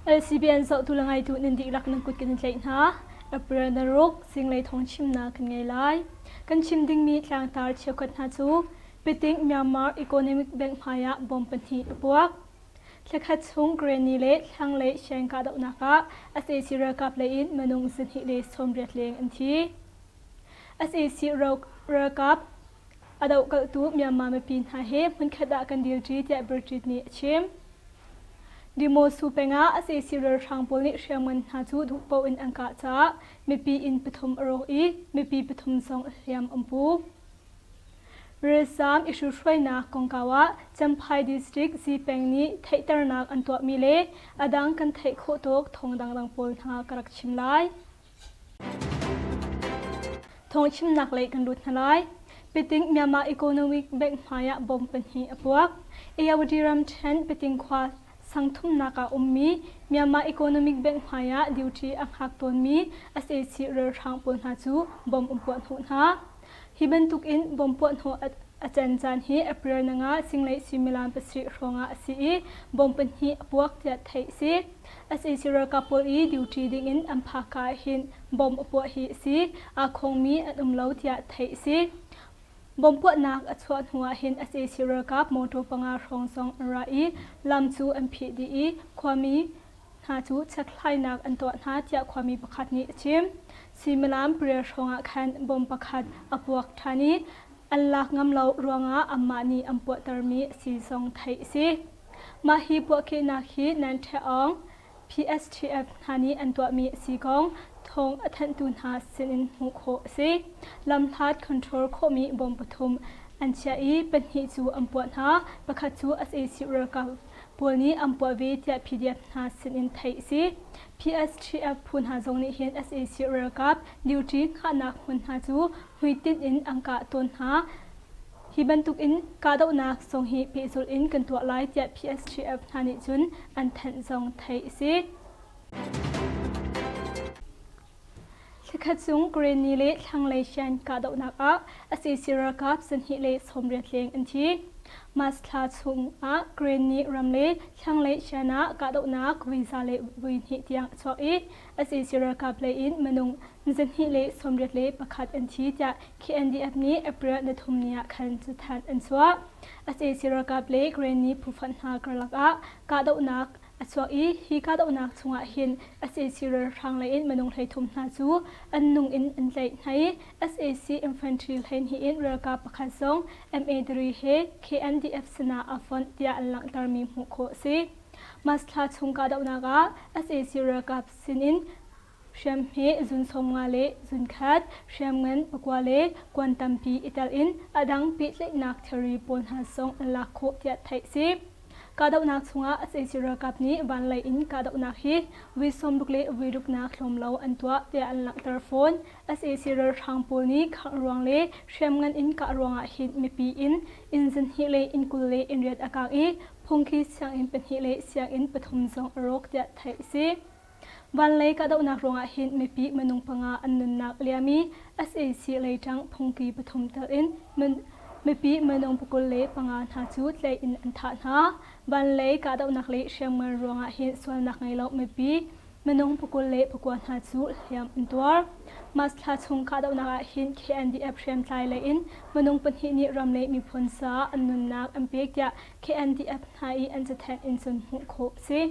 LCBN zohtu le ngaitu nan dihlak nan kut kan in tlaih hna. April na ruk zinglei thawng chimnak kan ngei lai. Kan chim dingmi tlangtar cheukhat hna cu Piting Myanmar Economic Bank hmaiah bom pahnih a puak. Thlakhat chung Granny le thlanglei Shan kahdohnak ah sac ralkap lei in minung 280 leng an thi. Sac ralkap a dohkalhtu Myanmar mipi hna he hmunkhat ah kan dirṭi tiah Brigid nih a chim. Dimosu peng ah sac ralhrang pawl nih hriamngan hna cu duh paoh in an kah caah mipi inn pathum a rawk i mipi pathum zong hliam an pu. Ralzaam i hruhruainak kongkau ah Champhai District Zipeng nih theihternak an tuahmi le a dang kan theih khawh tawk thawng dangdang pawl hna ka rak chim lai. Thawngchimnak lei kan lut hna lai. Piting Myanmar Economic Bank hmaiah bom pahnih a puak. Ayawady ramṭhen Piting khua sangthumnak ah ummi Myanmar Economic Bank hmaiah duty a hngak tawnmi sac ralhrang pawl hna cu bom an puah hnawh hna. Hi bantuk in bom puah hnawh a can caan hi April nanga zinglei suimilam pasarih hrawngah a si i bom pahnih a puak tiah theih a si. Sac ralkap pawl i duty dingin an phak ka ah hin bomb a puah hi a si. Aa khongmi an um lo tiah theih a si. Bomb puahnak a chuah hnu ah hin sac ralkap motor panga hrawng zong an ra i lam cu an phih dih i khuami hna cu chekhlainak an tuah hna tiah khuami pakhat nih a chim. Suimilam pariat hrawng ah khan bomb pakhat a puak ṭhan i an lak ngam lo ruangah anmah nih an puahtermi a si zong theih a si. Mah hi puahkehnak hi Nan Ṭhe Aung PSTF hna nih an tuahmi a si kong thawng a thanhtu hna sinin hmuh khawh a si. Lamhlat control khawhmi bom pathum an chiah i pahnih cu an puah hna, pakhat cu sac ralkap pawl nih an puah ve tiah PDF hna sinin theih a si. PSTF phu hna zong nih hin sac ralkap duty hngahnak hmun hna cu hmuitinh in an kah tawn hna. Hi bantuk in kahdohnak zong hi pehzulh in kan tuah lai tiah PSTF hna nih cun an thanh zong theih a si. Thlakhat chung Karenni le thlanglei Shan kahdohnak ah sac ralkap 280 leng an thi. March thla chung ah Karenni ram le thlanglei Shan ah kahdohnak voi za le voi hnih tiang a chuak i sac ralkap lei in minung 281 an thi tiah KNDF nih April ni thum ni ah khan cathanh an chuah. Sac ralkap le Karenni phufonh hna karlak ah kahdohnak a chuak i hi kahdohnak chungah hin sac ralhrang lei in minung 13 hna cu an nung in an tlaih hna i sac infantry 12 in ralkap pakhat zong MA3 he KNDF sinah aa fonh tiah an langhtermi hmuh khawh a si. March thla chung kahdohnak ah sac ralkap sinin hriamhme zun 50 le zun khat, hriamngan pakua le kuan tampi i tel in a dang pehtlaihnak thilri pawl hna zong an lak khawh tiah theih a si. Kahdohnak chungah sac ralkap nih vanlei in kahdohnak hi vui 60 le vui ruknak hlawm lo an tuah tiah an langhter fawn. Sac ralhrang pawl nih khangh ruang le hriamngan in kah ruangah hin mipi inn inn zahnih le inn 20 le inn riat a kang i phungki sianginn pahnih le sianginn pathum zong a rawk tiah theih a si. Vanlei kahdohnak ruangah hin mipi minung panga an nunnak a liam i sac leiṭang phungki pathum tel in mipi minung 25 hna cu tlaih in an thah hna. Vanlei kahdohnak le hriamngan ruangah hin sualnak ngei lo mipi minung 29 hna cu hliam an tuar. March thla chung kahdohnak ah hin KNDF hriamtlai lei in minung pahnih nih ram le miphun caah an nunnak an pek tiah KNDF hna i an cathanh in cun hmuh khawh a si.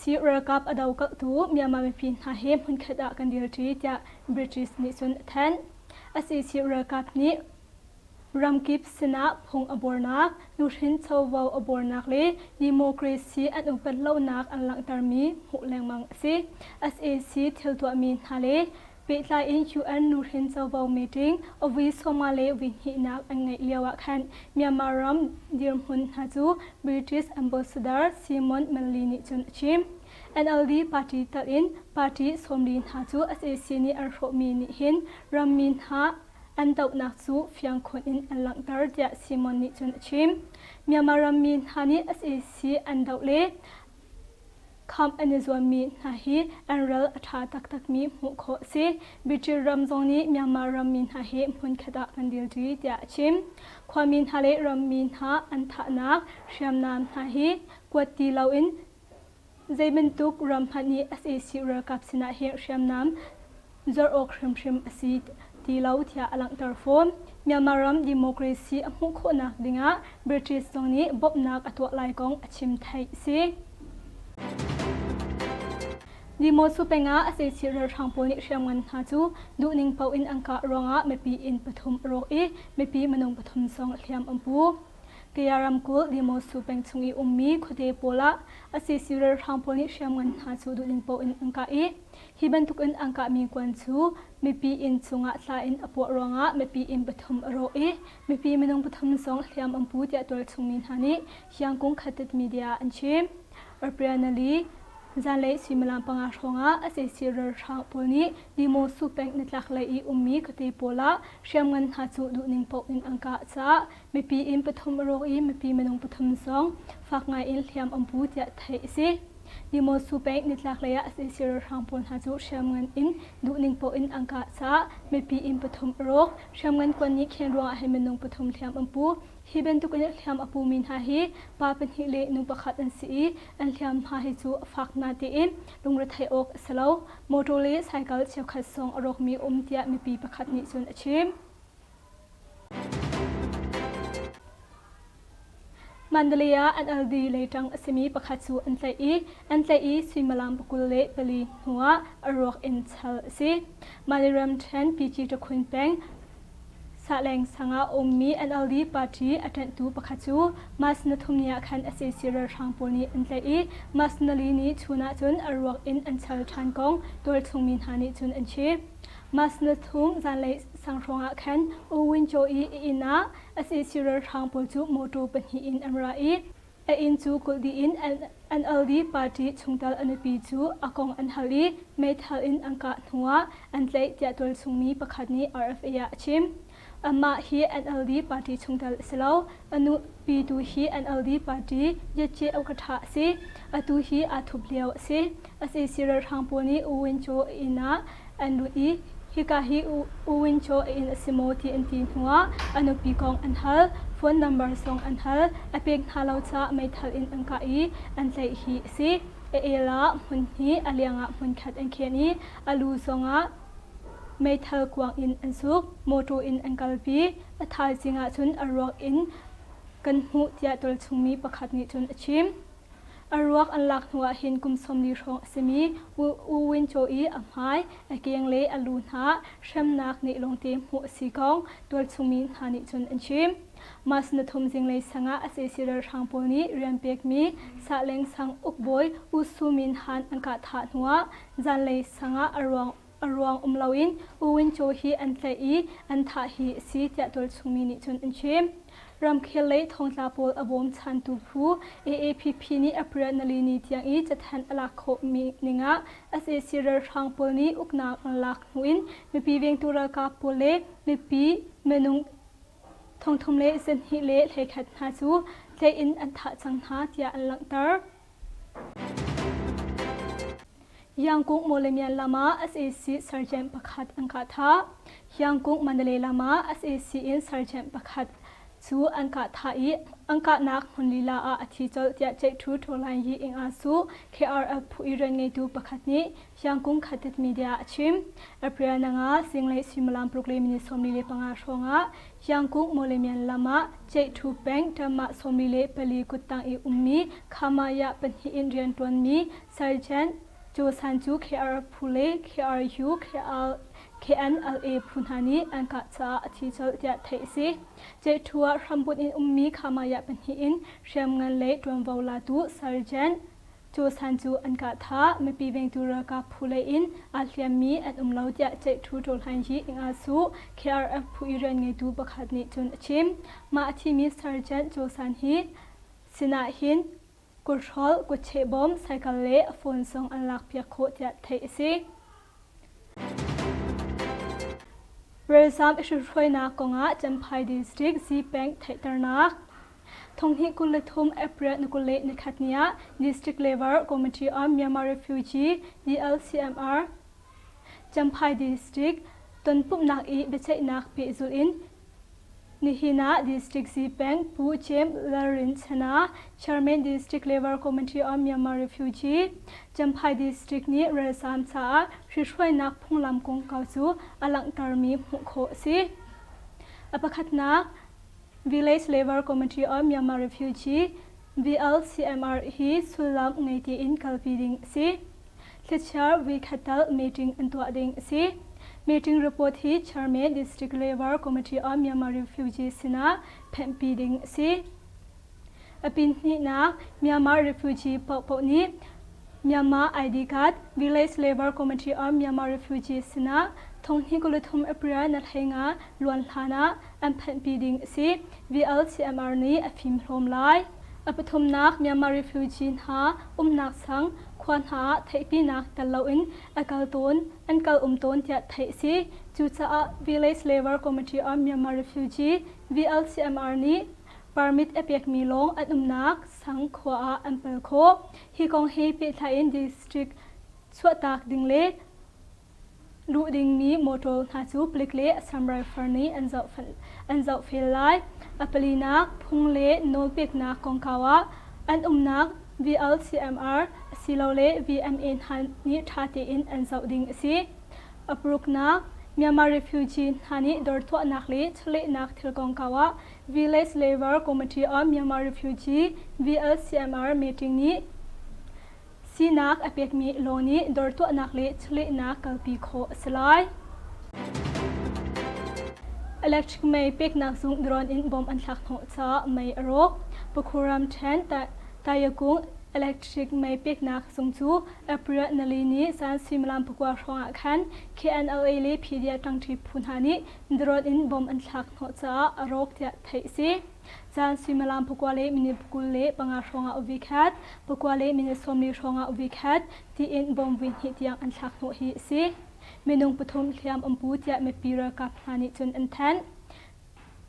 Sac ralkap a dokalhtu Myanmar mipi hna he hmunkhat ah kan dirṭi tiah British nih cun a thanh. Sac ralkap nih ramkip sinah phung a buarnak, nuhrin covo a buarnak le democracy an upat lonak an langhtermi hmuh lengmang a si. Sac thil tuahmi hna le Pehtlai in UN nuhrin covo meeting a sawma le vui hnihnak an ngeih lio ah khan Myanmar ram dirhmun hna cu British Ambassador Simon Manley nih cun a chim. NLD party tal in party 40 hna cu sac nih an hrawhmi nih hin rammi hna an dohnak cu fiang khun in an langhter tiah Simon nih cun a chim. Myanmar rammi hna nih sac an doh le. Khamh an i zuammi hna hi an ral a ṭha taktakmi hmuh khawh a si. British ram zong nih Myanmar rammi hna hi hmunkhat ah kan dirṭi tiah a chim. Khuami hna le rammi hna an thahnak hriamnam hna hi kuat ti loin zei bantuk ram hmanh nih sac ralkap sinah hin hriamnam zuarh awk hrimhrim a si ti lo tiah a langhter fawn. Myanmar ram democracy a hmuh khawhnak dingah British zong nih bawmhnak a tuah lai kong a chim theih a si. Dimosu peng ah sac ralhrang pawl nih hriamngan hna cu duhning paoh in an kah ruangah mipi inn pathum a rawk i mipi minung pathum zong hliam an pu. Kaya ramkulh Dimosu peng chung i ummi khuate pawl ah sac ralhrang pawl nih hriamngan hna cu duhning paoh in an kah i hi bantukin an kahmi kuan cu mipi inn chungah tla in a puah ruangah mipi inn pathum a rawk i mipi minung pathum zong hliam an pu tiah tualchung mi hna nih Hyangkung Khatit media an chim. Arpianali Zanlei suimilam panga hrawngah sac ralhrang pawl nih Dimosu peng nitlak lei i ummi khuate pawl ah hriamngan hna cu duhning paoh in an kah caah mipi inn pathum a rawk i mipi minung pathum zong fak ngai in hliam an pu tiah theih a si. Dimosu peng nitlak lei ah sac ralhrang pawl hna cu hriamngan in duhning paoh in an kah caah mipi inn pathum a rawk. Hriamngan kuan nih khen ruangah hin minung pathum hliam an pu. Hi bantuk in hliam a pumi hna hi pa pahnih le nu pakhat an si i an hliamhma hi cu a fak na tiin lungretheih awk a si lo. Motor le cycle cheukhat zong a rawkmi um tiah mipi pakhat nih cun a chim. Mandalay ah NLD leiṭang a simi pakhat cu an tlaih i an tlaih i suimilam 24 hnuah a ruak in chal a si. Mali ramṭhen PG Takhun peng Sahleng sang ah a ummi NLD party a ṭanhtu pakhat cu March na thum ni ah khan sac ralhrang pawl nih an tlaih i March nali ni chun ah cun a ruak in an chal ṭhan kong tualchung mi hna nih cun an chim. March na thum zanlei sang hrawng ah khan U Win Kyaw i a inn ah sac ralhrang pawl cu mawṭaw pahnih in an ra i A inn cu kulh dih in NLD party chungtel a nupi cu a kong an hal i meithal in an kah hnuah an tlaih tiah tualchungmi pakhat nih RFA ah a chim. Amah hi NLD party chungtel a si lo. A nupi tu hi NLD party Yatche Okatha a si. Atu hi aa thup lio a si. Sac ralhrang pawl nih U Win Kyaw a inn ah an lut i hika hi U Win Kyaw a inn a si maw ti an ti hnuah a nupi kong an hal, phone number zong an hal. A pek hna lo caah meithal in an kah i an tlaih hi a si. A el ah hmun hnih, a liang ah hmun khat an khen i a lu zongah meithal kuang in an suk, mawṭaw in an kalpi. A thaizing ah cun a ruak in kan hmuh tiah tualchungmi pakhat nih cun a chim. A ruak an lak hnuah hin kum 40 hrawng a simi U Win Kyaw i a hmai, a keng le a lu hna hremnak nih lawngte hmuh a si kong tualchungmi hna nih cun an chim. Mas na thum zinglei sang ah sac ralhrang pawl nih rian pekmi Sahleng sang ukbawi U Su Min Han an kah thah hnuah zanlei sang ah a ruang a ruang um loin U Win Kyaw hi an tlaih i an thah hi a si tiah tualchungmi nih cun an chim. Ramkhel lei thongtla pawl a bawmchantu phu AAPP nih April nali ni tiang i cathanh a lak khawhmi ningah sac ralhrang pawl nih uknak an lak hnu in mipi vengtu ralkap pawl le mipi minung thongthum le zahnih le hleikhat hna cu tlaih in an thah cang hna tiah an langhter. Yangkung Mawlamyine lam ah sac sergeant pakhat an kah thah. Yangkung Mandalay lam ah sac in sergeant pakhat cu an kah thah i an kahnak hmun lila ah a thi colh tiah Ceihṭhu Ṭhawlai Yi Ing Ah Su KRF phu i rian ngeitu pakhat nih Yangkung Khatit Media a chim. April nanga zinglei suimilam paruk le minute 45 hrawng ah Yangkung Mawlamyine lam ah Ceihṭhu peng ṭamah 44 kuttang i ummi Khamaya pahnih in rianṭuanmi Sergeant Josan cu KR phu le KRU, KL, KNLA phu hna nih an kah caah a thi colh tiah theih a si. Ceihṭhu ah hrambunh in ummi Khamaya pahnih in hriamngan lei ṭuanvo latu Sergeant Josan cu an kah thah. Mipi vengtu ralkap phu lei in aa hliammi an um lo tiah Ceihṭhu Ṭawlhain Yi Ing Ah Su KRF phu i rian ngeitu pakhat nih cun a chim. Mah a thimi Sergeant Josan hi sinah hin Kuthrolh, kutcheh bawm, cycle le a phone zong an lakpiak khawh tiah theih a si. Ralzam i hruainak kongah Champhai District Zipeng theihternak. Thonghnih 23 April ni 21 ni ah District Level Committee on Myanmar Refugee DLCMR Champhai District tonpumhnak i biaceihnak pehzulh in nihin ah District Zipeng Pu Cem Lalrin Chana, Chairman District Level Committee on Myanmar Refugee, Champhai District nih ralzaam caah hrihruainak phunglam kongkau cu a langhtermi hmuh khawh a si. A pakhatnak, Village Level Committee on Myanmar Refugee, VLCMR hi sullam ngei tein kalpi ding a si. Thlachiar voikhat tal meeting an tuah ding a si. Meeting report hi Chairman District Level Committee on Myanmar Refugee sinah phenhpi ding a si. A pin hnihnak Myanmar refugee paohpaoh nih Myanmar ID card Village Level Committee on Myanmar Refugee sinah thonghnih 23 April na 15 luan hlan ah an phanhpi ding a si. VLCMR nih a fimhlawm lai. A pathumnak Myanmar refugee hna umnak sang khua hna ah theihpinak tel loin a kal tawn an kal um tawn tiah theih a si. Cucaah Village Level Committee on Myanmar Refugee VLCMR nih permit a pekmi lawng an umnak sang khua ah an pal khawh. Hi kong he pehtlai in district chuahtak ding le luh dingmi motor hna cu palik le Assam Rifle nih an zohfel lai. A palinak phung le nawlpeknak kongkau ah an umnak VLCMR asilole VMA hna nih ṭha tein an zoh ding a si. A paruknak, Myanmar refugee hna nih dawrtuahnak le chawlehnak thil kongkau ah Village Level Committee on Myanmar Refugee VLCMR meeting nih sinak a pekmi law nih dawrtuahnak le chawlehnak kalpi khawh a si lai. Electric mei peknak zung drone in bomb an thlak hnawh caah mei a rawk. Pakhuram ṭhen Tayakung electric mei peknak zung cu April nali ni zan suimilam 9 hrawng ah khan KNLA le PDF ṭangṭi phu hna nih drone in bomb an thlak hnawh caah a rawk tiah theih a si. Zan suimilam 9 le minute 25 hrawng ah uvi khat, 9 le minute 40 hrawng ah uvi khat tiin bomb vui hnih tiang an thlak hnawh hi a si. Minung pathum hliam an pu tiah mipi ralkap hna nih cun an thanh.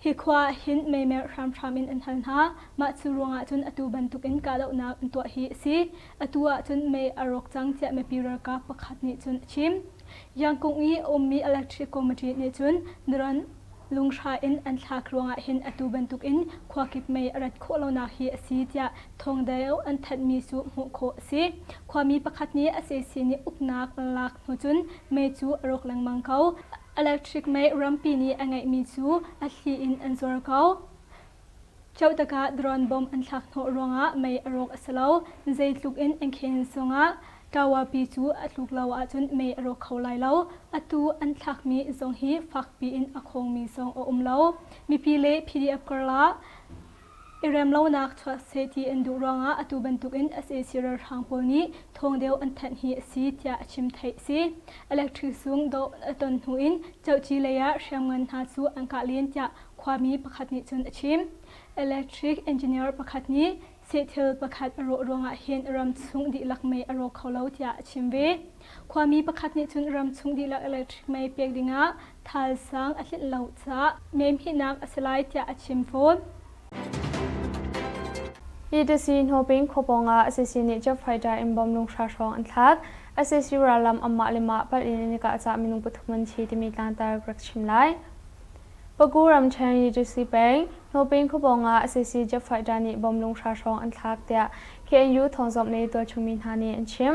Hi khua ah hin meimer hramhram in an hal hna. Mah cu ruangah cun atu bantukin kahdohnak an tuah hi a si. Atu ah cun mei a rawk cang tiah mipi ralkap pakhat nih cun a chim. Yangkung i a ummi electric committee nih cun drone lunghra in an thlak ruangah hin atu bantukin khuakip mei a rat khawh lonak hi a si tiah thawngdeu an thanhmi cu hmuh khawh a si. Khuami pakhat nih sac nih uknak an lak hnu cun mei cu a rawk lengmang ko. Electric mei rampi nih a ngeihmi cu a thli in an zuar ko. Ceutak ah drone bomb an thlak hnawh ruangah mei a rawk a si lo. Zeitluk in an khen zongah tower pi cu a tluk lo ahcun mei a rawk kho lai lo. Atu an thlakmi zong hi fakpi in a khawngmi zong a um lo. Mipi le PDF karlah I remlonak chuah seh ti an duh ruangah atu bantukin sac ralhrang pawl nih thawng deuh an thanh hi a si tiah a chim theih a si. Electric zung doh a ton hnu in Cohci lei ah hriamngan hna cu an kah len tiah khuami pakhat nih cun a chim. Electric engineer pakhat nih sehthil pakhat a rawh ruangah hin ramchung dihlak mei a rawk kho lo tiah a chim ve. Khuami pakhat nih cun ramchung dihlak electric mei pek dingah thalsang a tlinh lo caah memhihnak a si lai tiah a chim fawn. Yitasi Hnawping khua pawngah sac nih jet fighter in bomb lunghra hrawng an thlak. Sac rallam anmah le mah palh in an i kah caah minung pathum an thi timi tlangtar ka rak chim lai. Pagu ramṭhen Yitasi peng Hnawping khua pawngah sac jet fighter nih bomb lunghra hrawng an thlak tiah KNU thawngzamh le tualchung mi hna nih an chim.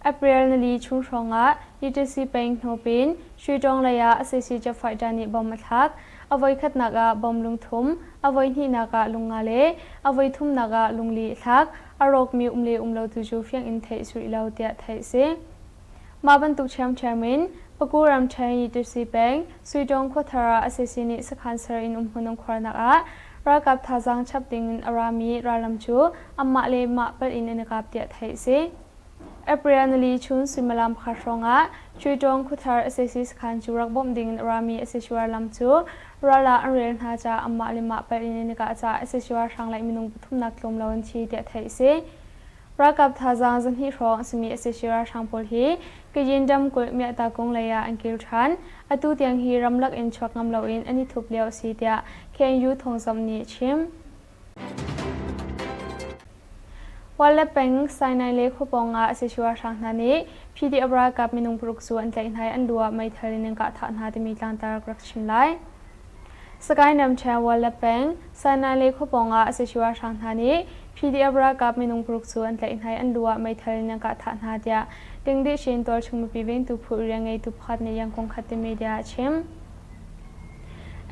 April nili chung hrawngah UTC peng hnawpin Shuitong lei ah sac jet fighter nih bomb a thlak. A voikhatnak ah bomb lungthum, a voihnihnak ah lungnga le a voithumnak ah lungli a thlak. A rawkmi um le um lo tu cu fiang in theih a si rih lo tiah theih a si. Mah bantuk ṭhiamṭhiam in Paku ramṭhen UTC peng Suitong khuathar ah sac nih sakhan ser in umhmun an khuarnak ah ralkap thazaang chap ding in a rami rallam cu anmah le mah palh in an i kap tiah theih a si. April nili chun suimilam pakhat hrawngah Chuitong khuathar sac sakhan cu rak bawmh dingin a rami sac lam cu ral ah an rel hna caah anmah le mah palh in an i kah caah sac ralhrang lei minung pathumnak tlawm lo an thi tiah theih a si. Ralkap thazaang 200 hrawng a simi sac ralhrang pawl hi Kayin ramkulh Miahtakung lei ah an kir ṭhan. Atu tiang hi ramlak in chuak ngam loin an i thup lio a si tiah KNU thawngzamh nih a chim. Wale peng Sinai le khua pawng ah sac ralhrang hna nih PDF ralkap minung paruk cu an tlaih hna i an lu ah meithal in an kah thah hna timi tlangtar ka rak chim lai. Sagaing ramṭhen Wale peng Sinai le khua pawng ah sac ralhrang hna nih PDF ralkap minung paruk cu an tlaih hna i an lu ah meithal in an kah thah hna tiah Dingdi Shin tualchung mipi vengtu phu rianngeitu pakhat nih Yangon khat media ah a chim.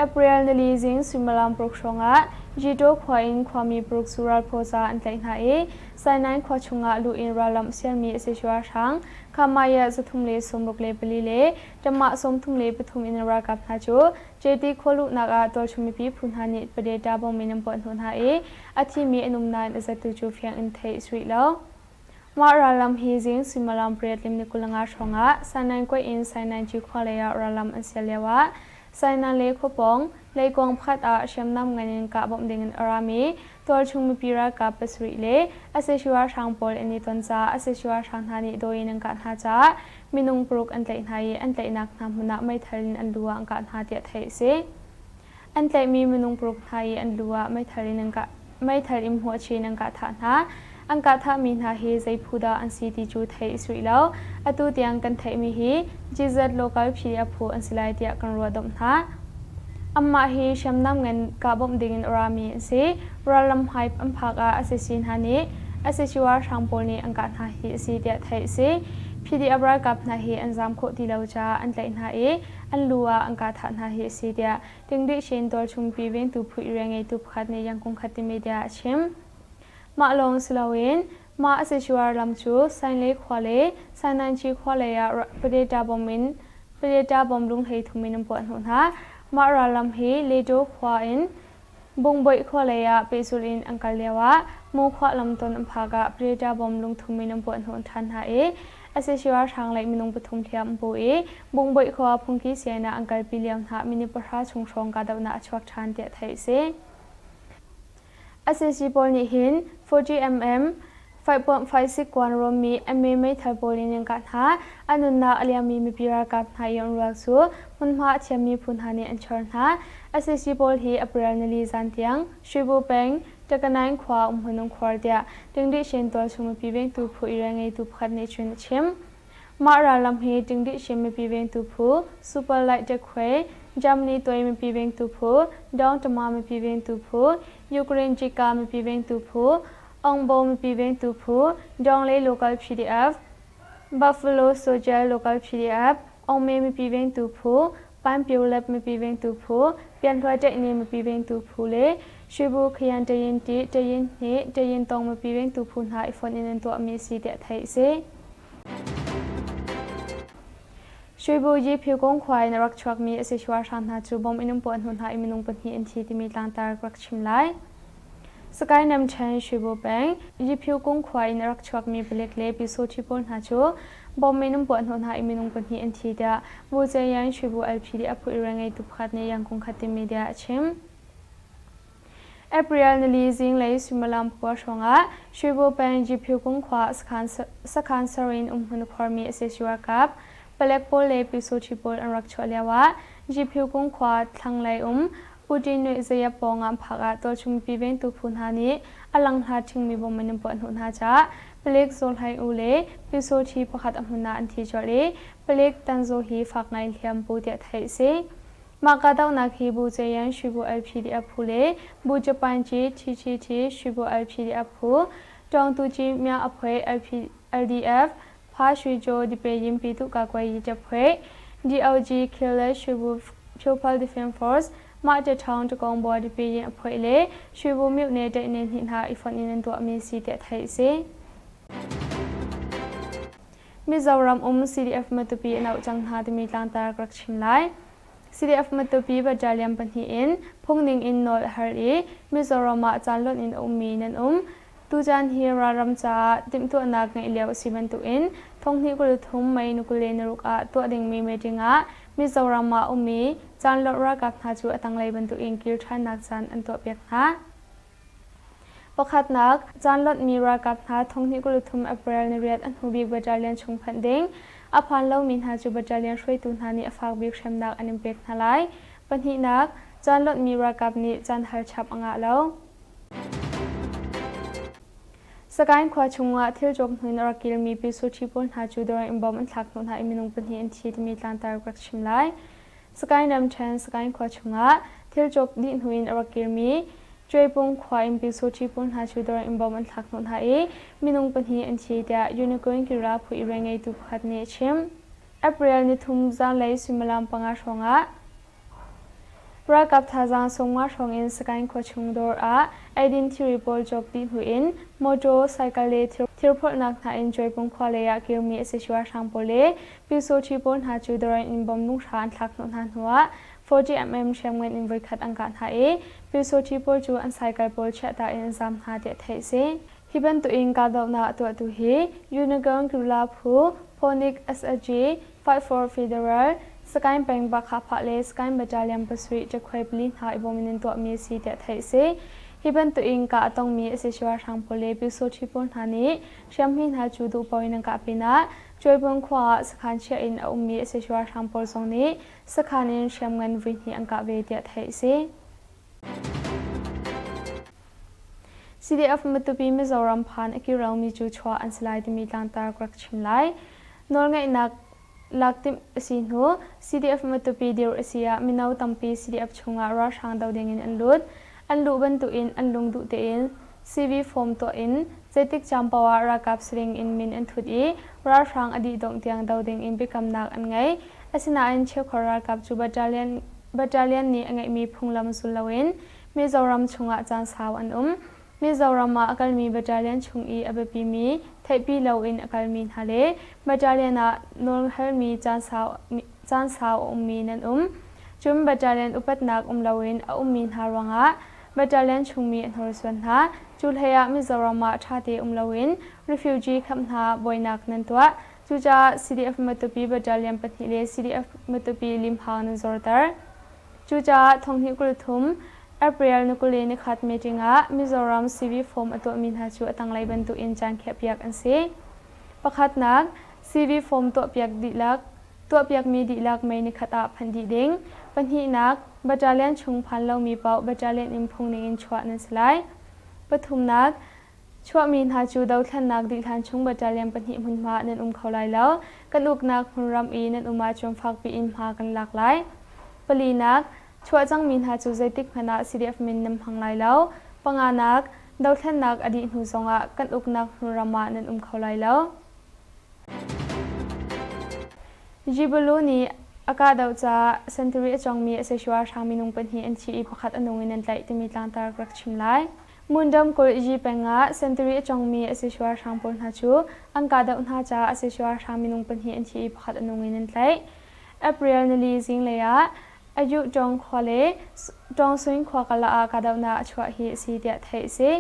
April nili zing suimilam paruk hrawngah Jito khua in khuami paruk cu ralphaw ca an tlaih hna i Sainain khua chungah luh in rallamh sialmi a si ralhrang Khamaya 364 le Tamah 33 in ralkap hna cu JT khua luhnak ah tualchung mipi phu hna nih Padeta bom in an puah hnawh hna i a thimi an um nain a zattu cu fiang in theih a si rih lo. Mah rallam hi zing suimilam pariat lim ni 25 hrawngah Sainain kuaih in Sainain Ci khua lei ah rallam an sial lioah Sainan le khuapawng leikuang pakhat ah hriamnam ngan in kah bawmh dingin a rami tualchung mipi ralkap pasarih le sac ralhrang pawl an i ton caah sac ralhrang hna nih dawi in an kah hna caah minung paruk an tlaih hna i an tlaihnak hna hmun ah meithal in an lu ah an kah hna tiah theih a si. An tlaihmi minung paruk hna i an lu ah meithal in an kah meithal in hmuahchin in an kah thah hna. An kah thahmi hna hi zei phu dah an si ti cu theih a si rih lo. Atu tiang kan theihmi hi GZ local PDF phu an si lai tiah kan ruahdomh hna. Anmah hi hriamnam ngan kah bawmh dingin a rami an si. Ralram hmai an phak ah sac hna nih sac ralhrang pawl nih an kah hna hi a si tiah theih a si. PDF ralkap hna hi an zaam khawh ti lo caah an tlaih hna i an lu ah an kah thah hna hi a si tiah Tingdih Shin tualchungpi vengtu phu i rianngeitu pakhat nih Yangon Khati media ah a chim. Mah lawng si loin mah a sichuar lam cu Sainlei khua le Sainanchi khua lei ah Padeta bom in Padeta bom lung 33 in an puah hnawh hna. Mah rallam hi Ledo khua in Bungboih khua lei ah pehzulh in an kal lioah Mukhua lamton an phak ah Predator bom lungthum in an puah hnawh ṭhan hna i sac ralhrang lei minung pathum hliam an pu i Bungboih khua phungki sian ah an kalpi lio hna minute pahra chung hrawng kahdohnak a chuak ṭhan tiah theih a si. Sac pawl nih hin 40mm 5.56 kuan rawmmi MA meithal pawl in an kah hna. A nunnak a liammi mipi ralkap hna i an ruak cu hmunhma a thiammi phu hna nih an chor hna. Sac pawl hi April nili zan tiang Shwebu peng Takanaing khua umhmun an khuar tiah Tingdih Shin tualchung mipi vengtu phu i rianngeitu pakhat nih cun a chim. Mah rallam hi Tingdih Shin mipi vengtu phu, Super Light Tekhuai, Germany tuai mipi vengtu phu, Dawng Tama mipi vengtu phu, Ukraine Jika mipi vengtu phu, Aungbaw mipi vengtu phu, Dawnglei Local PDF, Buffalo Soldier Local PDF, Aungme mipi vengtu phu, Panpio Lab mipi vengtu phu, Pianhluai Ṭaihni mipi vengtu phu le Shwebu Khayan Tayin Ti, Tayin Hni, Tayin Tong mipi vengtu phu hna i fonh in an tuahmi a si tiah theih a si. Shwebu Yi Phyu khua in a rak chuakmi a si ralhrang hna cu bom in an puah hnu hna i minung pahnih an thi timi tlangtar ka rak chim lai. Sagaing Namṭhen Shwebu peng Yiphu Kung khua in a rak chuakmi palek le Pyusawṭhi pawl hna cu bom in an puah hnawh hna i minung pahnih an thi tiah Bu Ceyan Shwebu LPD a phu i rianngeitu pakhat nih Yangon Khatte media ah a chim. April nili zinglei suimilam pakua hrawngah Shwebu peng Yiphu Kung khua sakhan sarin umhmun khuarmi sac ralkap palek pawl le Pyusawṭhi pawl an rak chuah lioah Yiphu Kung khua thlanglei um Putin nih zeiah pawngah phak ah tualchung mipi vengtu phu hna nih a langhla ṭhingmi bom in an puah hnawh hna caah palek Zaw Hlaing U le Pyusawṭhi pakhat a hmun ah an thi colh i palek Tan Zaw hi fak ngai in hliam pu tiah theih a si. Mah kahdohnak hi Bu Ceyan Shwebu LPDF phu le Bu Japan Ci TTT Shwebu LPDF phu, Tawngtu Ci Mya Aphuai LDF, Pha Shwe Jaw Dipeyin Pyituh Kakuai Taphuai, DOG Killer Shwebu People Defense Force, mah ṭaṭhawng ṭakawng bawi Dipeyin a phoih le Shwebu myone ṭaihne hnih hna i fonh in an tuahmi si tiah theih a si. Mizoram um CDF Matupi an auh cang hna timi tlangtar ka rak chim lai. CDF Matupi battalion pahnih in phungning in nawl a har i Mizoram ah caan lonh in a ummi nan um. Tucaan hi ralram caah timhtuahnak ngeih lio a si bantukin thonghnih 23 May ni 26 ah tuah dingmi meeting ah Mizoram ah ummi caanlonh ralkap hna cu a tanglei bantukin kir ṭhannak caan an tuahpiak hna. Pakhatnak, caanlonhmi ralkap hna thonghnih 23 April ni riat a hnubik battalion chung phanh ding. A phan lomi hna cu battalion hruaitu hna nih a fak bik hremnak an in pek hna lai. Pahnihnak, caanlonhmi ralkap nih caan hal chap a ngah lo. Sagaing khua chungah thil cawk hnu in a rak kilmi Pyusawṭhi pawl hna cu dawr in bomb an thlak hnawh hna i minung pahnih an thi timi tlangtar ka rak chim lai. Sagaing ramṭhen Sagaing khua chungah thil cawk dih hnu in a rak kirmi Cuaipung khua in Pyusawṭhi pawl hna cu dawr in bomb an thlak hnawh hna i minung pahnih an thi tiah Unicorn Kira phu i rianngeitu pakhat nih a chim. April nithum zanlei suimilam panga hrawngah Ralkap thazaang sawmnga hrawng in Sagaing khuachung dawr ah eidin thilri pawl cawk dih hnu in mawṭaw, cycle le thirphorhnak hna in Cuaipung khua lei ah kirmi a si ralhrang pawl le Pyusawṭhi pawl hna cu dawr in bomb lunghra an thlak hnawh hna hnuah 40mm hriamngan in voikhat an kah hna i Pyusawṭhi pawl cu an cycle pawl chiahta in an zaam hna tiah theih a si. Hi bantukin kahdohnak a tuahtu hi Unicorn Guerrilla phu, Phoenix SAG, Fight for Federal, Sagaing peng Bakhaphah le Sagaing Battalion pasarih ṭekhuai pali hna i bawm in an tuahmi a si tiah theih a si. Hi bantukin kah a tongmi a si ralhrang pawl le Pyusawṭhi pawl hna nih hriamhme hna cu duh paoh in an kah pinah Cuaibung khua ah sakhan chiah in a ummi a si ralhrang pawl zong nih sakhan in hriamngan voihnih an kah ve tiah theih a si. CDF Matupi Mizoram phan a kirelmi cu chuah an si lai timi tlangtar ka rak chim lai. Nawlngeihnak lak timh a si hnu CDF Matupi dir a si ah mino tampi CDF chungah ralhrang do dingin an lut. An luh bantukin an lung duh tein CV form tuah in zeitik caan paoh ah ralkap si ding in min an thut i ralhrang a dih dongh tiang do ding in biakamnak an ngei. Asinain cheukhat ralkap cu battalion battalion nih a ngeihmi phunglam zul loin Mizoram chungah caan sau an um. Mizoram ah a kalmi battalion chung i a biapimi theihpi loin a kalmi hna le battalion ah nawlhalmi caan sau, caan sau a ummi nan um. Cun battalion upatnak um loin a ummi hna ruangah battalion chungmi a hnorsuan hna. Cu hlei ah Mizoram ah ṭhate um loin refugee khamh hna buainak nan tuah. Cucaah CDF Matupi Battalion pahnih le CDF Matupi limhang nan zorter. Cucaah thonghnih 23 April ni 21 meeting ah Mizoram CV form a tuahmi hna cu a tanglei bantukin caan khiahpiak an si. Pakhatnak, CV form tuahpiak dihlak tuahpiakmi dihlak May nikhat ah phanh dih ding. Pahnihnak, battalion chung phan lomi paoh battalion in phung ningin chuah nan si lai. Pathumnak, Chuahmi hna cu dothlennak dih hlan chung battalion pahnih hmunhma ah nan um kho lai lo. Kan uknak hmunram i nan um ahcun fakpi in hma kan lak lai. Palinak, chuah cangmi hna cu zeitik hmanh ah CDF min nan hmang lai lo. Panganak, dothlennak a dih hnu zongah kan uknak hmunram ah nan um kho lai lo. Jibalu nih a kahdoh caah sentari a cawngmi a ralhrang minung pahnih an thi i pakhat a nung in an tlaih timi tlangtar ka rak chim lai. Mundam kulh Yi peng ah sentari a cawngmi a si ralhrang pawl hna cu an kahdoh hna caah a si ralhrang minung pahnih an thi i pakhat a nung in an tlaih. April nili zinglei ah Ayuh Tawng khua le Tawngsuin khua karlak ah kahdohnak a chuah hi a si tiah theih a si.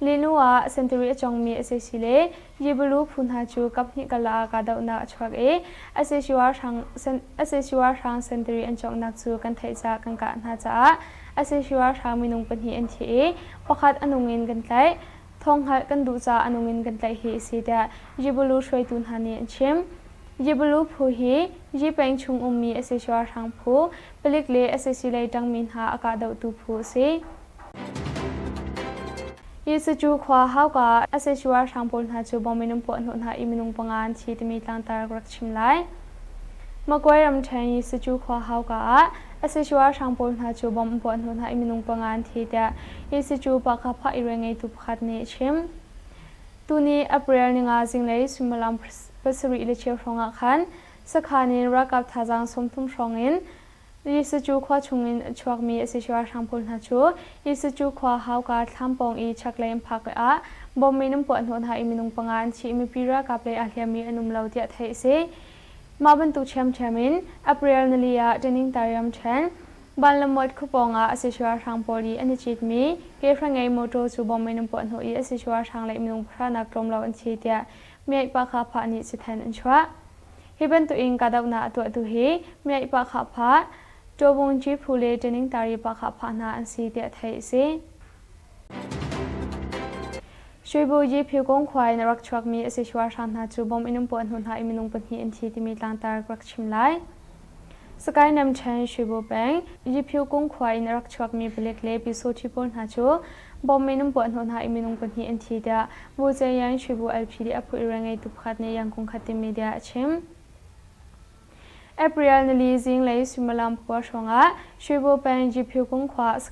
Linu ah sentari a cawngmi a si le Yibulu phu hna cu kaphnih karlak ah kahdohnak a chuak i a si ralhrang sentari an cawnghnak cu kan theih caah kan kah hna caah a si ralhrang minung pahnih an thi i pakhat a nung in kan tlaih. Thawnghngalh kan duh caah a nung in kan tlaih hi a si tiah Yibulu hruaitu hna nih an chim. Yibulu phu hi Yi peng chung ummi a si ralhrang phu, palik le sac lei ṭangmi hna a kahdohtu phu a si. Yisacu khua hauka ah sac ralhrang pawl hna cu bomb in an puah hnawh hna i minung panga an thi timi tlangtar ka rak chim lai. Magway ramṭhen Yisacu khua hauka ah sac ralhrang pawl hna cu bomb an puah hnawh hna i minung panga an thi tiah Yisacu Pahkahphah i rianngeitu pakhat nih a chim. Tuni April ninga zinglei suimilam pasarih le cheu hrawng ah khan sakhan in ralkap thazaang 30 hrawng in Yisacu khua chungin a chuakmi a si ralhrang pawl hna cu Yisacu khua hauka thlam pawng i chaklei an phak ah bomb in an puah hnawh hna i minung panga an thi i mipi ralkap lei aa hliammi an um lo tiah theih a si. Mah bantuk ṭhiamṭhiam in April nili ah Taningtar ramṭhen Banlamawt khua pawng ah a si ralhrang pawl i an i citmi ke ngei motor cu bomb in an puah hnawh i a si ralhrang lei minung pahra nak tlawm lo an thi tiah Myaih Pahkha Phah nih cithen an chuah. Hi bantukin kahdohnak a tuahtu hi Myaih Pahkhah Phah, Ṭawbungci phu le Ṭaningtari Pahkhah Phah hna an si tiah theih a si. Shuibuji Phikung khua in a rak chuakmi a si ralhrang hna cu bomb in an puah hnu hna i minung pahnih an thi timi tlangtar ka rak chim lai. Sakae Namṭhen Shwebo peng Yiphu Kung khua in a rak chuakmi palek le Pyusawhti pawl hna cu bomb in an puahhnawh hna i minung pahnih an thi tiah Vu Ceyan Shwebo LPD a phu i rianngeitu pakhat nih Yangkung Khat media a chim. April nili zinglei suimilam pakua hrawngah Shwebo peng Yiphu Kung khua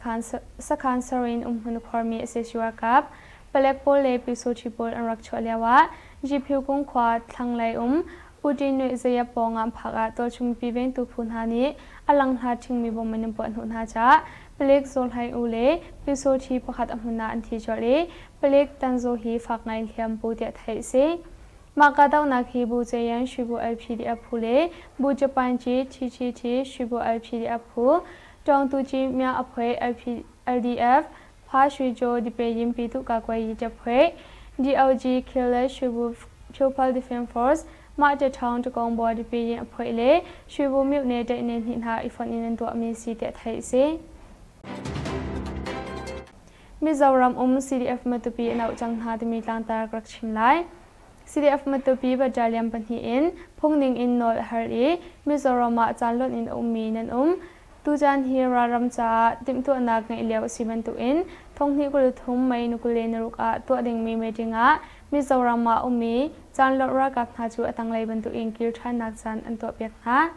sakhan sarin umhmun khuarmi sac ralkap palek pawl le Pyusawhti pawl an rak chuah lioah Yiphu Kung khua thlanglei um Putin nih zeiap pawngah phak ah tualchung mipi vengtu phu hna nih a langhlat ṭhingmi bom in an puahhnawh hna caah palek Zaw Hlaing U le Pyusawṭhi pakhat a hmun ah an thi colh i palek Tan Zaw hi fak ngai in hliam pu tiah theih a si. Mah kahdohnak hi Bu Ceyan Shibu LPDF phu le Bu Japanci TTT Shibu LPDF phu, Tawngtuci Mya Aphwe LDF, Pha Shui Jaw Dipeyin Pyituh Kakuai Taphui, DOG Khile Shwebu People Defense Force, mah ṭaṭhawng ṭakawng bawi Dipeyin a phoih le Shwebu myone ṭaihne hnih hna i fonh in an tuahmi si tiah theih a si. Mizoram um CDF Matupi an auh cang hna timi tlangtar ka rak chim lai. CDF Matupi battalion pahnih in phungning in nawl a har i Mizoram ah caan lonh in a ummi nan um. Tucaan hi ralram caah timhtuahnak ngeih lio a si bantukin thonghnih 23 May ni 26 ah tuah dingmi meeting ah Mizoram ah ummi caan lonh ralkap hna cu a tanglei bantukin kir ṭhannak caan an tuahpiak hna.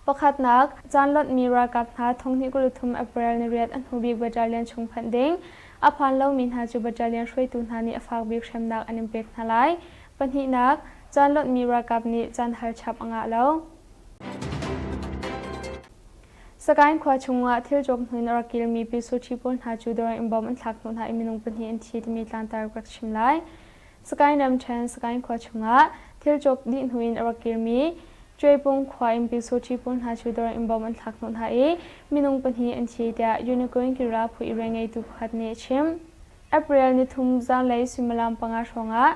Pakhatnak, caan lonhmi ralkap hna thonghnih 23 April ni riat a hnubik battalion chung phanh ding. A phan lomi hna cu battalion hruaitu hna nih a fak bik hremnak an in pek hna lai. Pahnihnak, caan lonhmi ralkap nih caan hal chap a ngah lo. Sagaing khua chungah thil cawk hnu in a rak kilmi Pyusawṭhi pawl hna cu dawr in bomb an thlak hnawh hna i minung pahnih an thi timi tlangtar ka rak chim lai. Sagaing ramṭhen Sagaing khua chungah thil cawk dih hnu in a rak kirmi Cuaipung khua in Pyusawṭhi pawl hna cu dawr in bomb an thlak hnawh hna i minung pahnih an thi tiah Unicorn Kira phu i rianngeitu pakhat nih a chim. April nithum zanlei suimilam panga hrawngah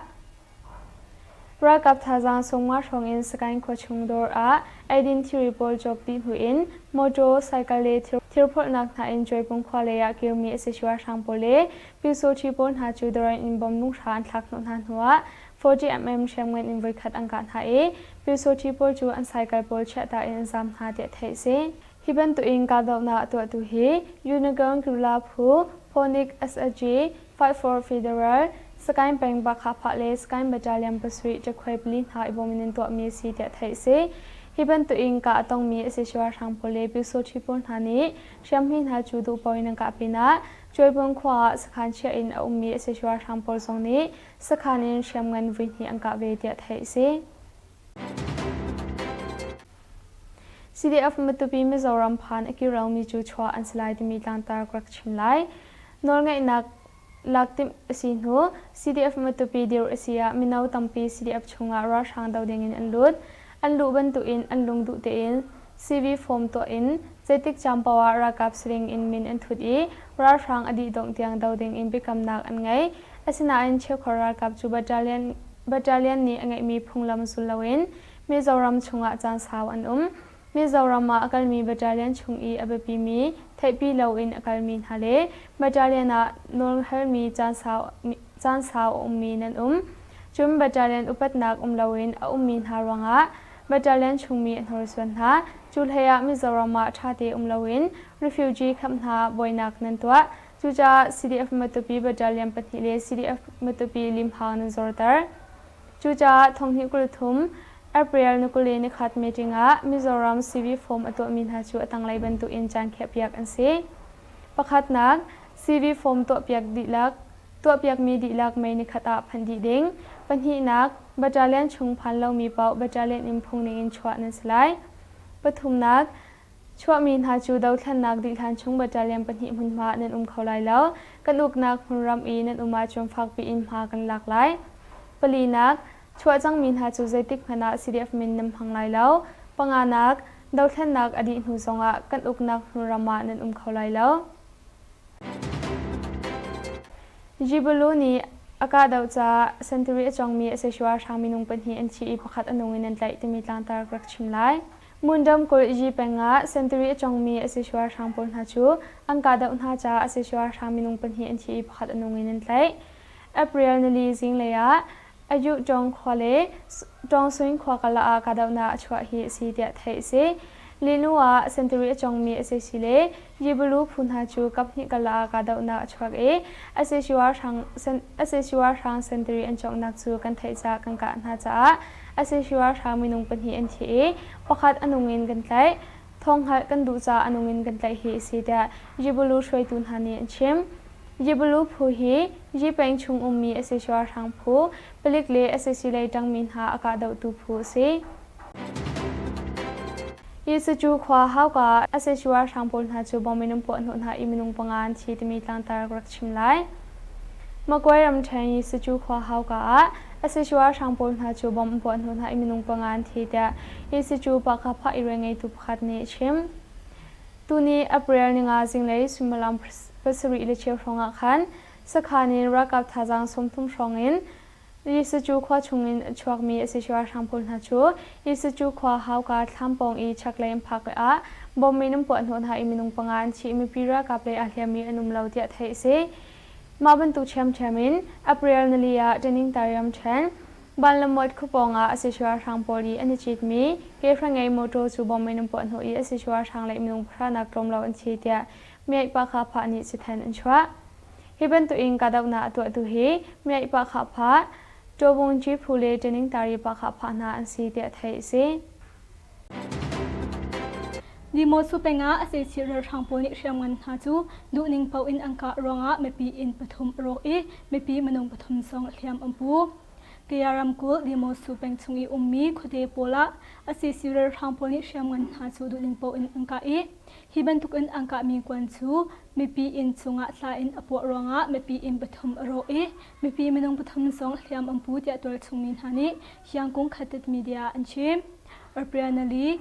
Ralkap thazaang sawmnga hrawng in Sagaing khuachung dawr ah eidin thilri pawl cawk dih hnu in mawṭaw, cycle le thirphorhnak hna in Cuaipung khua lei ah kirmi a si ralhrang pawl le Pyusawṭhi pawl hna cu dawr in bomb lunghra an thlak hnawh hna hnuah 40mm hriamngan in voikhat an kah hna i Pyusawṭhi pawl cu an cycle pawl chiahta in an zaam hna tiah theih a si. Hi bantukin kahdohnak a tuahtu hi Unicorn Guerrilla phu, Phoenix SAG, Fight for Federal, Sagaing peng Bakhaphah le Sagaing Battalion pasarih ṭakhuai pali hna i bawm in an tuahmi a si tiah theih a si. Hi bantukin kah a tongmi a si ralhrang pawl le Pyusawṭhi pawl hna nih hriamhmi hna cu duh paoh in an kah pinah Cuaibung khua ah sakhan chiah in a ummi a si ralhrang pawl zong nih sakhan in hriamngan voihnih an kah ve tiah theih a si. CDF Matupi Mizoram phan a kir lomi cu chuah an si lai timi tlangtar ka rak chim lai. Nawlngeihnak lak timh a si hnu CDF Matupi dir a si ah mino tampi CDF chungah ralhrang do dingin an lut. An luh bantukin an lung duh tein CV form tuah in zeitik caan paoh ah ralkap si ding in min an thut i ralhrang a dih dongh tiang do ding in biakamnak an ngei. Asinain cheukhat ralkap cu battalion Battalion nih a ngeihmi phunglam zul loin Mizoram chungah caan sau an um. Mizoram ah a kalmi battalion chung i a biapimi theihpi loin a kalmi hna le battalion ah nawlhalmi caan sau, caan sau a ummi nan um. Cun battalion upatnak um loin a ummi hna ruangah battalion chungmi a hnorsuan hna. Cu hleiah Mizoram ah ṭhate um loin refugee camp hna buainak nan tuah. Cucaah CDF Matupi Battalion pahnih le CDF Matupi limhang nan zorter. Cucaah thonghnih 23 April ni 21 meeting ah Mizoram CV form a tuahmi hna cu a tanglei bantukin caan khiahpiak an si. Pakhatnak, CV form tuahpiak dihlak tuahpiakmi dihlak May nikhat ah phanh dih ding. Pahnihnak, battalion chung phan lomi paoh battalion in phung ningin chuah nan si lai. Pathumnak, Chuahmi hna cu dothlennak dih hlan chung battalion pahnih hmunhma nan um kho lai lo. Kan uknak hmunram i nan um ahcun fakpi in hma kan lak lai. Palinak, chuah cangmi hna cu zeitik hmanh ah CDF min nan hmang lai lo. Panganak, dothlennak a dih hnu zongah kan uknak hmunram ah nan um kho lai lo. Jibalu nih a kahdoh caah sentari a cawngmi a sexual hrang minung pahnih an thi i pakhat a nung in an tlaih timi tlangtar ka rak chim lai. Mundam Kulh peng ah sentari a cawngmi a sexual hrang pawl hna cu an kahdoh hna caah a sexual hrang minung pahnih an thi i pakhat a nung in an tlaih. April nili zinglei ah Ayuhtawng khua le Tawngsuin khua karlak ah kahdohnak a chuah hi a si tiah theih a si. Linu ah sentari a congmi sac le Yibulu phu hna cu kaphnih karlak ah kahdohnak a chuak i sac ralhrang sentari an conghnak cu kan theih caah kan kah hna caah sac ralhrang minung pahnih an thi i pakhat a nung in kan tlaih. Thawnghngalh kan duh caah a nung in kan tlaih hi a si tiah Yibulu hruaitu hna nih an chim. Yibulu phu hi Yi peng chung ummi sac ralhrang phu, palik le sac lei ṭangmi hna a kahdohtu phu a si. Yisacu khua hauka ah sac ralhrang pawl hna cu bom in an puah hnawh hna i minung panga an thi timi tlangtar ka rak chim lai. Magway ramṭhen Yisacu khua hauka ah sac ralhrang pawl hna cu bom an puah hnawh hna i minung panga an thi tiah Yisacu Pahkahphah i rianngeitu pakhat nih a chim. Tuni April ninga zinglei suimilam 7:15 hrawng ah khan sakhan in ralkap thazaang 30 hrawng in Yisacu khua chungin a chuakmi a si ralhrang pawl hna cu Yisacu khua hauka thlam pawng i chaklei an phak ah bom in an puah hnawh hna i minung panga an thi i mipi ralkap lei aa hliammi an um lo tiah theih a si. Mah bantuk ṭhiamṭhiam in April nili ah Taningtar ramṭhen Banlamawt khua pawng ah a si ralhrang pawl i an i citmi ke ngei motor cu bom in an puah hnawh i a si ralhrang lei minung pahra nak tlawm lo an thi tiah Miaih Pahkha Phah nih cithen an chuah. Hi bantukin kahdohnak a tuahtu hi Miaih Pahkhah Phah, Ṭawbungci phu le Ṭeningtari Pahkhah Phah hna an si tiah theih a si. Dimosu peng ah sac ralhrang pawl nih hriamngan hna cu duhning paoh in an kah ruangah mipi inn pathum a rawk i mipi minung pathum zong hliam an pu. Kaya ramkulh Dimosu peng chung i ummi khuate pawl ah sac ralhrang pawl nih hriamngan hna cu duhning paoh in an kah i Hi bantukin an kahmi kuan cu mipi inn chungah tla in a puah ruangah mipi inn pathum a rawk i mipi minung pathum zong hliam an pu tiah tualchung mi hna nih Hyangkung Khatit Media an chim. Arpianali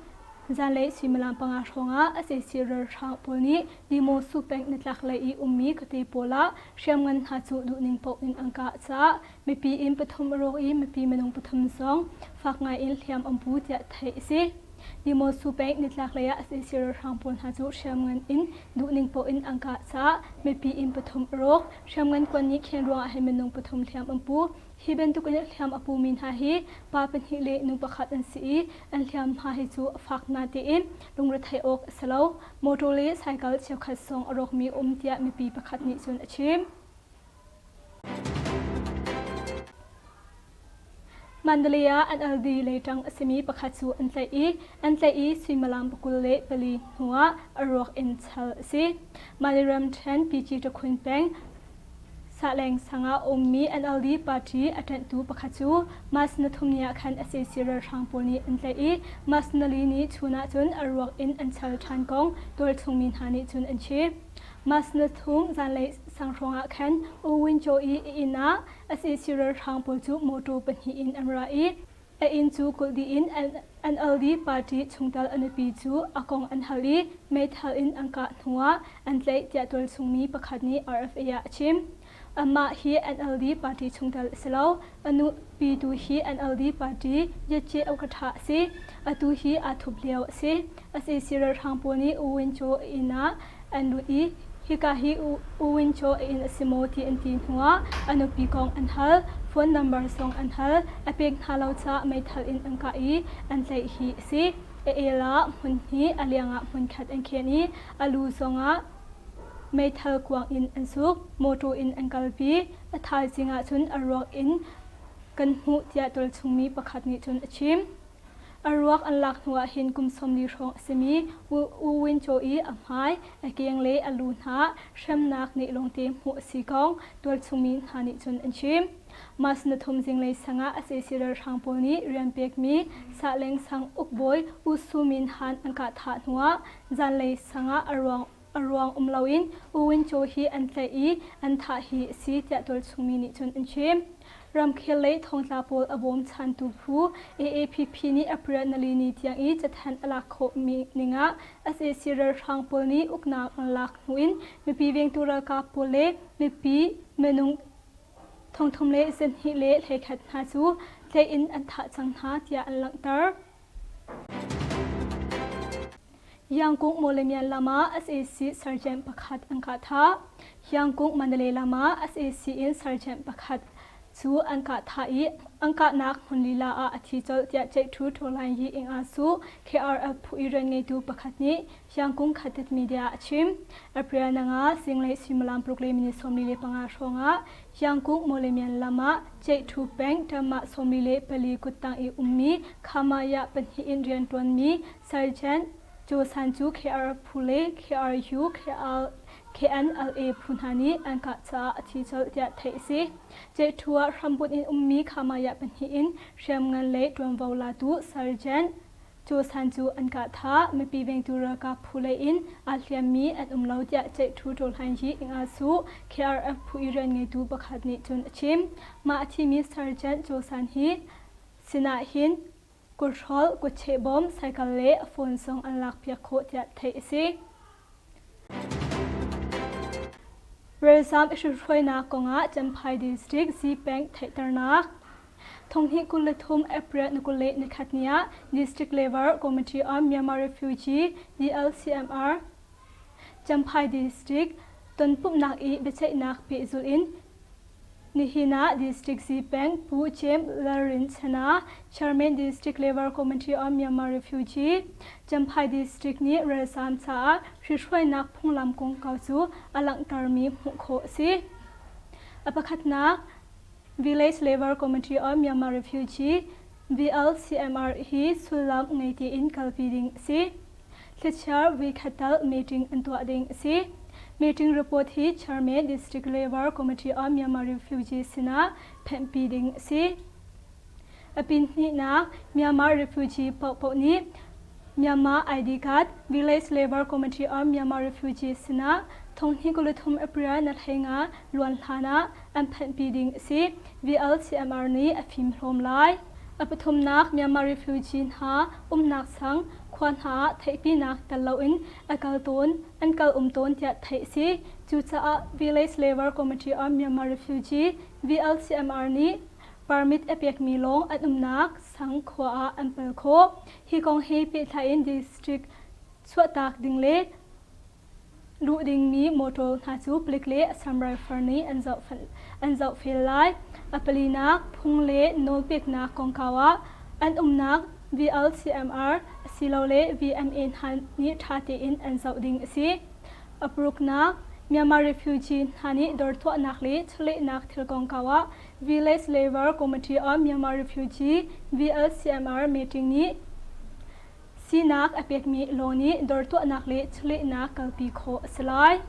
zanlei suimilam panga hrawngah sac ralhrang pawl nih Dimosu peng nitlak lei i ummi khuate pawl ah hriamngan hna cu duhning paoh in an kah caah mipi inn pathum a rawk i mipi minung pathum zong fak ngai in hliam an pu tiah theih a si. Dimosu peng nitlaklei ah sac ralhrang pawl hna cu hriamngan in duhning paoh in an kah caah mipi inn pathum a rawk. Hriamngan kuan nih khen ruangah hin minung pathum hliam an pu. Hi bantuk in hliam a pumi hna hi pa pahnih le nu pakhat an si i an hliamhma hi cu a fak na tiin lungretheih awk a si lo. Motor le cycle cheukhat zong a rawkmi um tiah mipi pakhat nih cun a chim. Mandalay ah NLD leiṭang a simi pakhat cu an tlaih i an tlaih i suimilam 24 hnuah a ruak in chal a si. Mali ramṭhen PG Takhun peng Sahleng sang ah a ummi NLD party a ṭanhtu pakhat cu March na thum ni ah khan sac ralhrang pawl nih an tlaih i March nali ni chun ah cun a ruak in an chal ṭhan kong tualchung mi hna nih cun an chim. March na thum zanlei sang hrawng ah khan U Win Kyaw i a inn ah sac ralhrang pawl cu mawṭaw pahnih in an ra i a inn cu kulh dih in NLD party chungtel a nupi cu a kong an hal i meithal in an kah hnuah an tlaih tiah tualchung mi pakhat nih RFA ah a chim. Amah hi NLD party chungtel a si lo. A nupi tu hi NLD party Yatche Okatha a si. Atu hi aa thup lio a si. Sac ralhrang pawl nih U Win Kyaw a inn ah an lut i hika hi U Win Kyaw a inn a si maw ti an ti hnuah a nupi kong an hal, phone number zong an hal, a pek hna lo caah meithal in an kah i an tlaih hi a si. A el ah hmun hnih, a liang ah hmun khat an khen i a lu zongah meithal kuang in an suk, mawṭaw in an kalpi. A thaizing ah cun a ruak in kan hmuh tiah tualchungmi pakhat nih cun a chim. A ruak an lak hnuah hin kum 40 hrawng a simi U Win Kyaw i a hmai, a keng le a lu hna hremnak nih lawngte hmuh a si kong tualchungmi hna nih cun an chim. March na thum zinglei sang ah sac ralhrang pawl nih rian pekmi Sahleng sang ukbawi U Su Min Han an kah thah hnuah zanlei sang ah a ruang a ruang um loin U Win Kyaw hi an tlaih i an thah hi a si tiah tualchungmi nih cun an chim. Ramkhel lei thongtla pawl a bawmchantu phu AAPP nih April nali ni tiang i cathanh a lak khawhmi ningah sac ralhrang pawl nih uknak an lak hnu in mipi vengtu ralkap pawl le mipi minung thongthum le zahnih le hleikhat hna cu tlaih in an thah cang hna tiah an langhter. Yangkung Mawlamyan lam ah sac sergeant pakhat an kah thah. Yangkung Mandalay lam ah sac in sergeant pakhat Cu an kah thah i an kahnak hmun lila ah a thi colh tiah Ceihṭhu Ṭhawlai Yi Ing Ah Su KRF phu i rianngeitu pakhat nih Yangkung Khatit Media ah a chim. April nanga zinglei suimilam paruk le minute 45 hrawngah Yangkung Mawlemian lam ah Ceihṭhu peng Ṭamah 44 kuttang i ummi Khamaya pahnih in rianṭuanmi Sergeant Cu san cu KR phu le KRU, KL, KNLA phu hna nih an kah caah a thi colh tiah theih a si. Ceihṭhu ah hrambunh in ummi Khamaya pahnih in hriamngan le ṭuanvo latu Sergeant Cu San cu an kah thah. Mipi vengtu ralkap phu lei in aa hliammi an um lo tiah Ceihṭhu Ṭawlhain Yi Ing Su KRF phu i rian ngeitu pakhat nih cun a chim. Mah a thimi Sergeant Cu San hi sinah hin Kuthrolh, kutcheh bawm, cycle le a phone zong an lakpiak khawh tiah theih a si. Ralzam i hruhruainak kongah Champhai District Zipeng theihternak. Thonghnih 23 April ni 21 ni ah District Level Committee on Myanmar Refugee DLCMR Champhai District tonpumhnak i biaceihnak pehzulh in Nihin ah District Zipeng Pu Cem Lalrinchana, Chairman District Level Committee on Myanmar Refugee, Champhai District nih ralzaam caah hrihruainak phunglam kongkau cu a langhtermi hmuh khawh a si. A pakhatnak, Village Level Committee on Myanmar Refugee, VLCMR hi sullam ngei tein kalpi ding a si. Thlichia voikhat tal meeting an tuah ding a si. Meeting report hi Chairman District Level Committee on Myanmar Refugee sinah phenhpi ding a si. A pin hnihnak Myanmar refugee paohpaoh nih Myanmar ID card Village Level Committee on Myanmar Refugee sinah thonghnih 23 April na hleinga luan hlan ah an phenhpi ding a si. VLCMR nih a fimhlawm lai. A pathumnak Myanmar refugee hna umnak sang khua hna ah theihpinak tel loin a kal tawn, an kal um tawn tiah theih a si. Cucaah Village Level Committee on Myanmar Refugee VLCMR nih permit a pekmi lawng an umnak sang khua ah an pal khawh. Hi kong he pehtlai in district chuahtak ding le Luh dingmi motor hna cu palik le Assam Rifle nih an zohfel lai. A palinak phung le nawlpeknak kongkau ah an umnak VLCMR asilole VMA hna nih ṭha tein an zoh ding a si. A paruknak Myanmar refugee hna nih dawrtuahnak le chawlehnak thil kongkau ah Village Level Committee on Myanmar Refugee VLCMR meeting nih Sinak a pekmi law nih dawrtuahnak le chawlehnak kalpi khawh a si lai.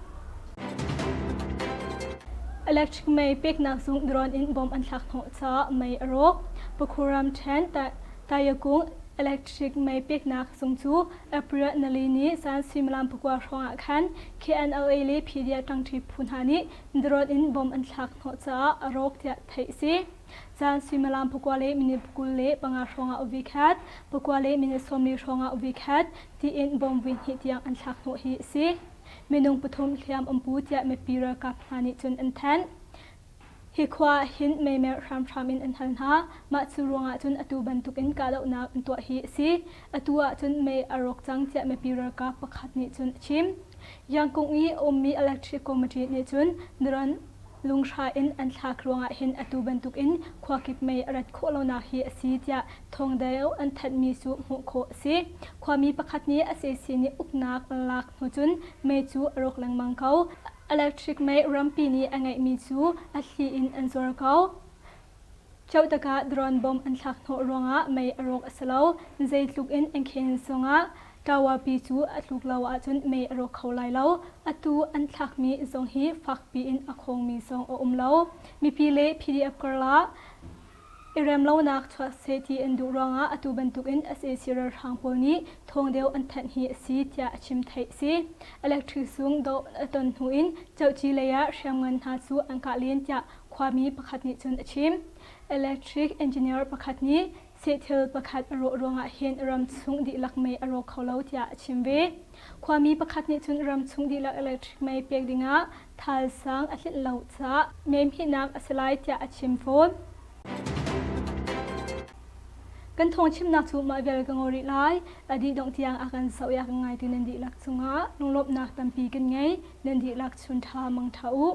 Electric mei peknak zung drone in bom an thlak hnawh caah mei a rawk. Pakhuram ṭhen Tayakung electric mei peknak zung cu April nali ni zan suimilam pakua hrawng ah khan KNLA le PDF ṭangṭi phu hna nih drone in bom an thlak hnawh caah a rawk tiah theih a si. Caan suimilam pakua le minute 25 hrawngah uvi khat, pakua le minute 40 hrawngah uvi khat tiin bom vui hnih tiang an thlak hnawh hi a si. Minung pathum hliam an pu tiah mipi ralkap hna nih cun an thanh. Hi khua ah hin meimer hramhram in an hal hna. Mah cu ruangah cun atu bantukin kahdohnak an tuah hi a si. Atu ah cun mei a rawk cang tiah mipi ralkap pakhat nih cun a chim. Yangkung i a ummi electric committee nih cun drone lunghra in an thlak ruangah hin atu bantukin khuakip mei a rat khawh lonak hi a si tiah thawngdeu an thanhmi cu hmuh khawh a si. Khuami pakhat nih sac nih uknak an lak hnu cun mei cu a rawk lengmang ko. Electric mei rampi nih a ngeihmi cu a thli in an zuar ko. Ceutak ah drone bomb an thlak hnawh ruangah mei a rawk a si lo. Zeitluk in an khen zongah Tawapi cu a tluk lo ahcun mei a rawk kho lai lo. Atu an thlakmi zong hi fakpi in a khawngmi zong a um lo. Mipi le PDF karlah i remlonak chuah seh ti an duh ruangah atu bantukin sac ralhrang pawl nih thawng deuh an thanh hi a si tiah a chim theih a si. Electric zung doh a ton hnu in Cohci lei ah hriamngan hna cu an kah len tiah khuami pakhat nih cun a chim. Electric engineer pakhat nih sehthil pakhat a rawh ruangah hin ramchung dihlak mei a rawk kho lo tiah a chim ve. Khuami pakhat nih cun ramchung dihlak electric mei pek dingah thalsang a tlinh lo caah mei hmihnak a si lai tiah a chim fawn. Kan thawng chimnak cu mah vial ka ngol rih lai. A dih dongh tiang a kan zoh i a kan ngaitu nan dihlak cungah lunglawmhnak tampi kan ngei. Nan dihlak chun ṭha mang ṭha u.